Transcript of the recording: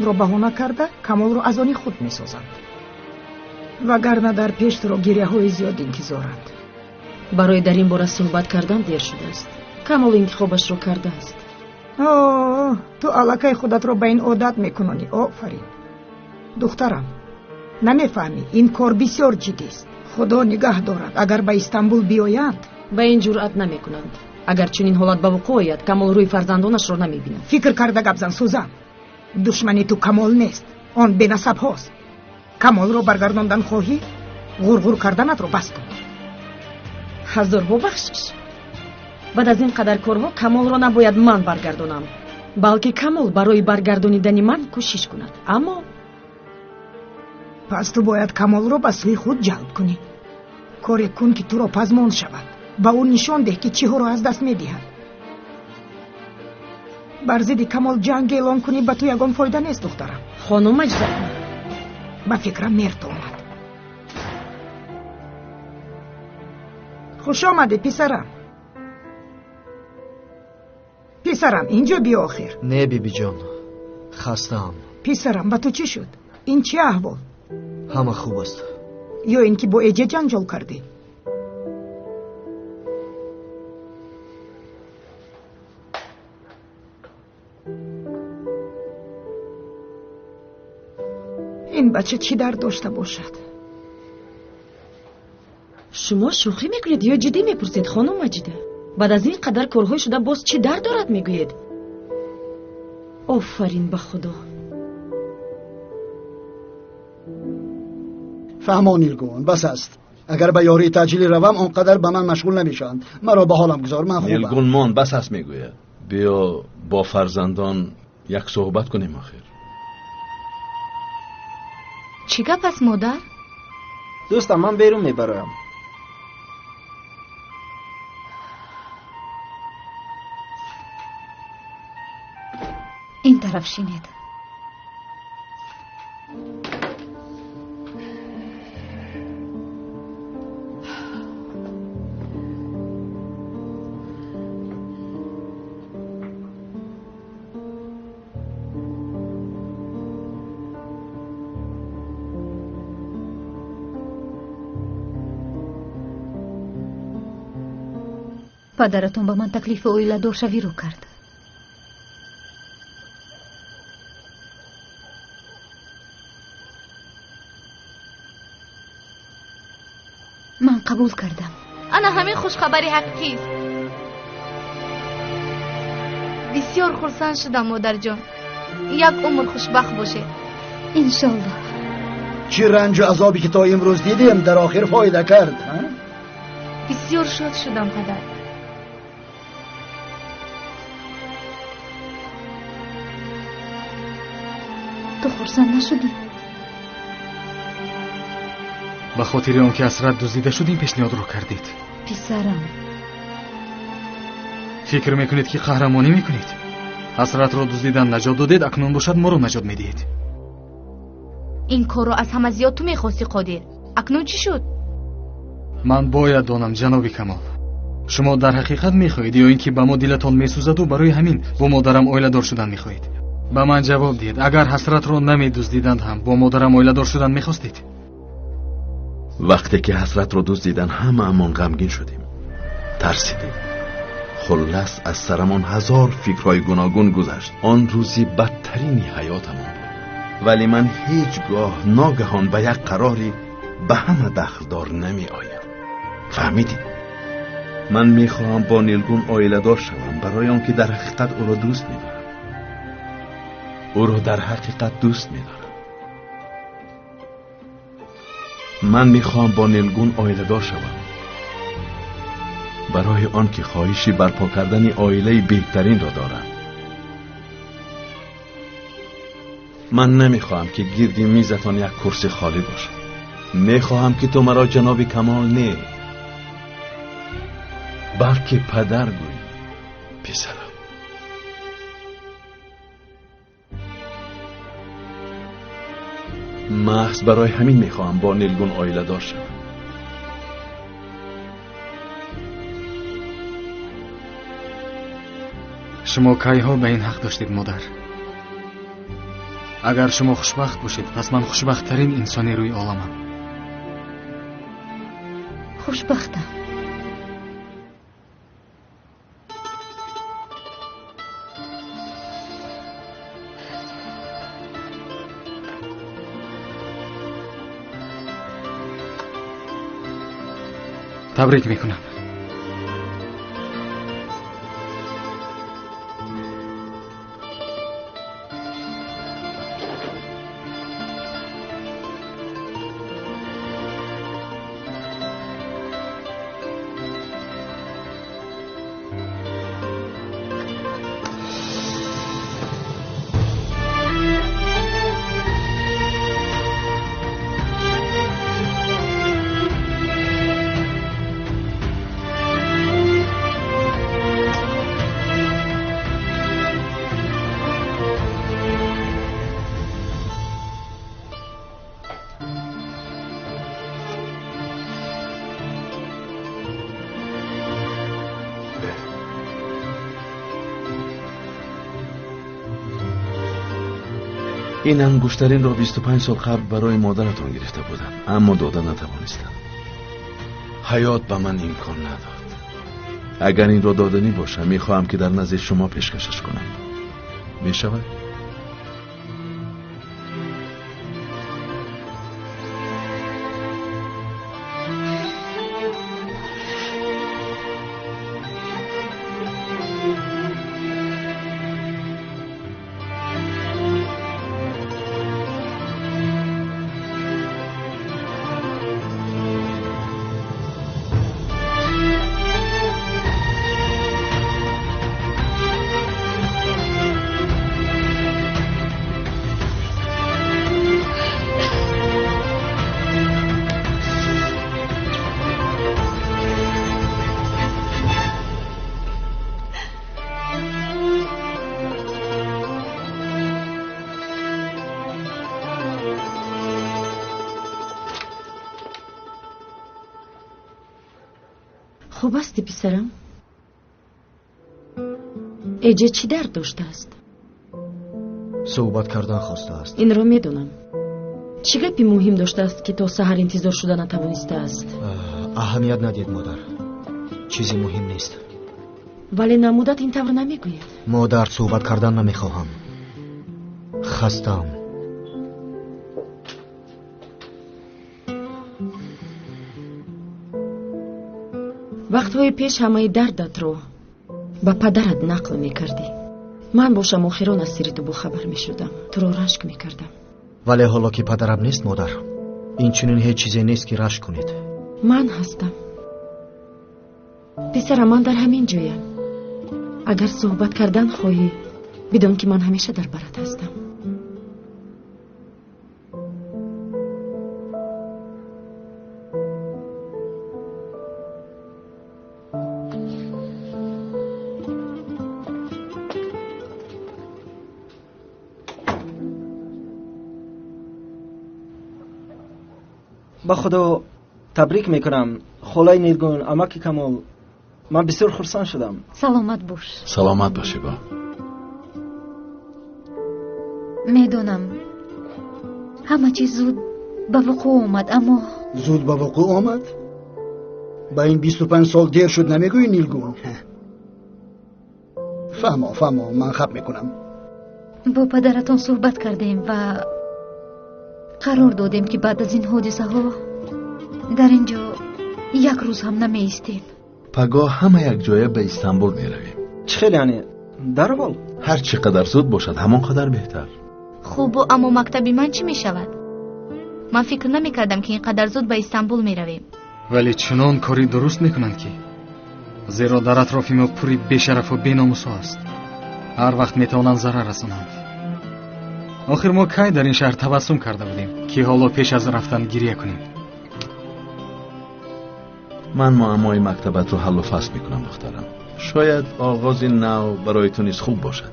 Баҳона карда Камолро аз они худ месозанд. Вагарна дар пеш туро гиряҳои зиёд интизоранд. Барои дар ин бора суҳбат кардан дер шудааст. Камол интихобашро кардааст. О, ту аллакай худатро ба ин одат мекунонӣ. Офарин. Духтарам, намефаҳмӣ, ин кор бисёр ҷиддист. Худо нигаҳ дорад, агар ба Истанбул биёянд. Ба ин ҷуръат намекунанд. Агар чунин ҳолат ба вуқӯъ ояд, Камол рӯи фарзандонашро намебинад. Фикр карда гап зан, Сузан. Душмани ту Камол нест, он бенасабҳост. Камолро баргардондан хоҳӣ, ғурғур карданатро бас кун. Ҳазорҳо бахшиш. Баъд аз ин қадар корҳо Камолро набояд ман баргардонам, балки Камол барои баргардонидани ман кӯшиш кунад. Аммо пас ту бояд Камолро ба сӯи худ ҷалб кунӣ. Коре кун, ки туро пазмон шавад. Ба ӯ нишон деҳ, ки чиҳоро аз даст медиҳад. Бар зидди Камол ҷанг эълон кунӣ, ба ту ягон фоида нест, духтарам. Хонум Маҷида, ба фикрам мерт омад. Хуш омадӣ, писарам. Писарам, инҷо биё охир. Не, бибиҷон, хастаам. Писарам, ба ту чӣ шуд? Ин чӣ аҳвол? Ҳама хуб аст. Ё ин ки бо Эҷе ҷанҷол кардӣ? Ин бача чӣ дард дошта бошад? Шумо шӯхӣ мекунед ё ҷиддӣ мепурсед, хонум Маҷида? Баъд аз ин қадар корҳои шуда боз чӣ дард дорад мегӯед? Офарин ба Худо. Фаҳмо, Нилгун, бас аст. Агар ба ёрии таъҷилӣ равам, он қадар ба ман машғул намешаванд. Маро ба ҳолам гузор, ман хубам. Нилгун мон, бас аст мегӯяд. Биё бо фарзандон як суҳбат кунем охир. Чӣ гап аст, модар? Дӯстам, ман берун мебароям. Ин тараф шинед. Падаратон ба ман таклифи оиладоршавиро кард. Ман қабул кардам. Ана ҳамин хушхабари ҳақиқист. Бисёр хурсанд шудам, модарҷон. Як умр хушбахт бошед. Иншоллоҳ. Чӣ ранҷу азобе ки то имрӯз дидем, дар охир фоида кард. Бисёр шод шудам, падар. Ту хурсанд нашудӣ? Ба хотири он ки Ҳасрат дуздида шуд, ин пешниҳодро кардед. Писарам, фикр мекунед, ки қаҳрамонӣ мекунед? Ҳасратро дуздидан наҷот додед, акнун бошад моро наҷот медиҳед. Ин корро аз ҳама зиёд ту мехости, Қодир. Акнун чӣ шуд? Ман бояд донам, ҷаноби Камол, шумо дар ҳақиқат мехоҳед ё ин ки ба мо дилатон месӯзаду барои ҳамин бо модарам оиладор шудан мехоҳед? Ба ман ҷавоб диҳед, агар Ҳасратро намедуздиданд ҳам бо модарам оиладор шудан мехостед? Вақте ки Ҳасратро дуздидан, ҳамаамон ғамгин шудем, тарсидем. Хуллас, аз сарамон ҳазор фикрҳои гуногун гузашт. Он рӯзи бадтарини ҳаётамон буд. Вале ман ҳеҷ гоҳ ногаҳон ба як қарори ба ҳама дахлдор намеоям. Фаҳмидӣ? Ман мехоҳам бо Нилгун оиладор шавам, барои он ки дар ҳақиқат ӯро дӯст медорам. Ӯро дар ҳақиқат дӯст медорам. Ман мехоҳам бо Нилгун оиладор шавам, барои он ки хоҳиши барпо кардани оилаи беҳтаринро дорам. Ман намехоҳам, ки гирди мизатон як курси холӣ бошад. Мехоҳам, ки ту маро ҷаноби Камол не, балки падар гӯӣ, писарам. Маҳз барои ҳамин мехоҳам бо Нилгун оиладор шавам. Шумо кайҳо ба ин ҳақ доштед, модар? Агар шумо хушбахт бошед, пас ман хушбахттарин инсони рӯи оламам. Хушбахтам. Табрик мекунам. Ин ангуштаринро 25 сол қабл барои модаратон гирифта будам, аммо дода натавонистам. Ҳаёт ба ман имкон надод. Агар инро доданӣ бошам, мехоҳам ки дар назди шумо пешкашаш кунам. Мешавад? Хуб ҳастӣ, писарам? Эҷа чӣ дард доштааст? Суҳбат кардан хостааст. Инро медонам. Чӣ гапи муҳим доштааст, ки то саҳар интизор шуда натавонистааст? Аҳамият надиҳед, модар. Чизи муҳим нест. Вале намудат ин тавр намегӯяд. Модар, суҳбат кардан намехоҳам. Хастаам. Вақтҳои пеш ҳамаи дардатро ба падарат нақл мекардӣ. Ман бошам охирон аз сири ту бохабар мешудам, туро рашк мекардам. Вале ҳоло ки падарам нест, модар, инчунин ҳеҷ чизе нест ки рашк кунед. Ман ҳастам, писарам, ман дар ҳамин ҷоям. Агар суҳбат кардан хоҳӣ, бидон ки ман ҳамеша дар барат ҳастам. Ба Худо табрик мекунам, холаи Нилгун, амаки Камол. Ман бисёр хурсанд шудам. Саломат бош. Саломат бошӣ, ба. Медонам ҳама чиз зуд ба вуқӯъ омад, аммо зуд ба вуқӯъ омад? Ба ин 25 сол дер шуд, намегӯӣ, Нилгун? Фаҳмо, фаҳмо, ман хаб мекунам. Бо падаратон суҳбат кардем ва қарор додем ки баъд аз ин ҳодисаҳо дар ин ҷо як рӯз ҳам намеистем. Пагоҳ ҳама якҷоя ба Истанбул меравем. Чӣ хел, яъне дарвол? Ҳар чӣ қадар зуд бошад, ҳамон қадар беҳтар. Хубу, аммо мактаби ман чӣ мешавад? Ман фикр намекардам, ки ин қадар зуд ба Истанбул меравем. Вале чунон кори дуруст мекунанд, ки зеро дар атрофи мо пури бешарафу беномусҳо аст. Ҳар вақт метавонанд зарар расонанд. Охир мо кай дар ин шаҳр табассум карда будем, ки ҳоло пеш аз рафтан гиря кунем? Ман муаммои мактабатро ҳаллу фасл мекунам, духтарам. Шояд оғози нав барои ту низ хуб бошад.